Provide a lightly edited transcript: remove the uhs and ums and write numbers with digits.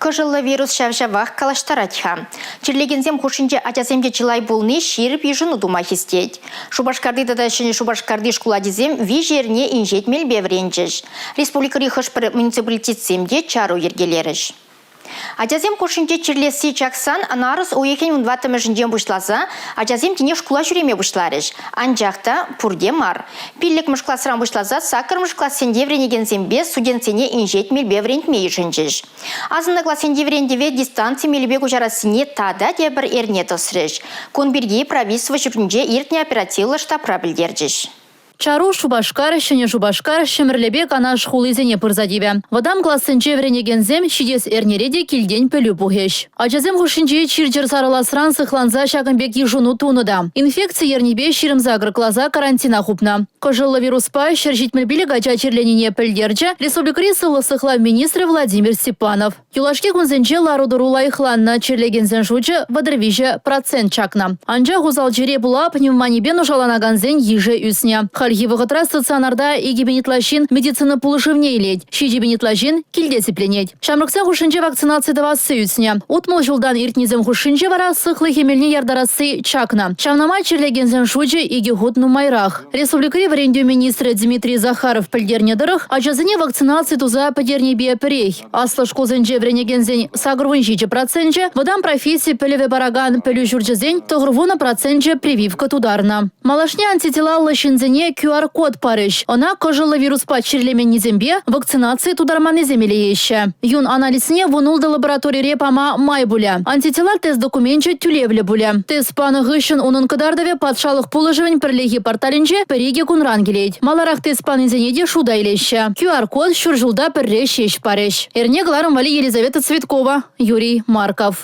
Кӑшӑллӑ вирус ҫав-ҫавах калаҫтарать-ха. Чирлекенсем хушшинче ачасем те чылай пулни ҫирӗп йышӑну тума хистет. Шупашкарти тата Ҫӗнӗ Шупашкарти шкул ачисем виҫ эрне инҫет мелпе вӗренчӗҫ. Республикӑри хӑш-пӗр муниципалитетсем те чару йӗркелерӗҫ. Ачасем хушшинче чирлесси чаксан нарӑс уйӑхӗн вунтӑваттӑмӗшӗнчен пуҫласа ачасем тинех шкула ҫӳреме пуҫларӗҫ. Анчах та пурте мар. Пиллӗкмӗш класран пуҫласа саккӑрмӗш классенче вӗренекенсемпе студентсене инҫет мелпе вӗрентме йышӑнчӗҫ. Асӑннӑ классенчи вӗрентӗве дистанци мелӗпе куҫарассине тата тепӗр эрне тӑсрӗҫ. Кун пирки правительство ҫуртӗнче иртнӗ оперативлӑ штабра пӗлтерчӗҫ. Чару Шупашкар, Ҫӗнӗ Шупашкар, Ҫӗмӗрлепе Канаш хулисене пырса тивӗ. Вӑтам классенче вӗренекенсем ҫитес эрнере те килтен пӗлӳ пухӗҫ. Ачасем хушшинче чир-чӗр сарӑласран сыхланса ҫакӑн пек йышӑну тунӑ та. Инфекци ернипе 28 класа карантина хупнӑ. Кӑшӑллӑ вируспа 175 ача чирленине пӗлтерчӗ республикӑри сывлӑх сыхлав министрӗ Владимир Степанов. Юлашки кунсенче лару-тӑру лайӑхланнӑ, чирлекенсен шучӗ 33% чакнӑ. Анчах усал чире пула пневмонипе нушаланакансен йышӗ ӳснӗ. Хальхи вӑхӑтра стационарта 2 000 ытла ҫын медицина пулӑшӑвне илет, 7 000 ытла ҫын килте сипленет. Ҫамрӑксен хушшинче вакцинаци тӑвасси ӳснӗ. 60 ҫултан иртнисем хушшинче вара сыхлӑх эмелне яртарасси чакнӑ. Ҫавна май чирлекенсен шучӗ икӗ хут нумайрах. Республикӑри вӗрентӳ министрӗ Дмитрий Захаров пӗлтернӗ тӑрӑх, ачасене вакцинаци туса пӗтернипе пӗрех. Аслӑ шкулсенче вӗренекенсен 87 проценчӗ, вӑтам професси пӗлӗвӗ паракан пӗлӳ ҫурчӗсен 90 проценчӗ прививка тутарнӑ. Малашне антителаллӑ ҫынсене QR-код парӗҫ. Ӑна кӑшӑллӑ вируспа чирлеменнисемпе вакцинаци тутарманнисем илееҫҫӗ. Юн анализне 16 лабораторире пама май пулӗ. Антитела тест докуменчӗ тӳлевлӗ пулӗ. Тест панӑ хыҫҫӑн унӑн кӑтартӑвӗ патшалӑх пулӑшӑвӗн пӗрлехи порталӗнче пӗр-икӗ кунран килет. Маларах тест панисене те шута илеҫҫӗ. QR-код ҫур ҫулта пӗрре ҫеҫ парӗҫ. Эрне кӑларӑм валли Елизавета Цветкова, Юрий Марков.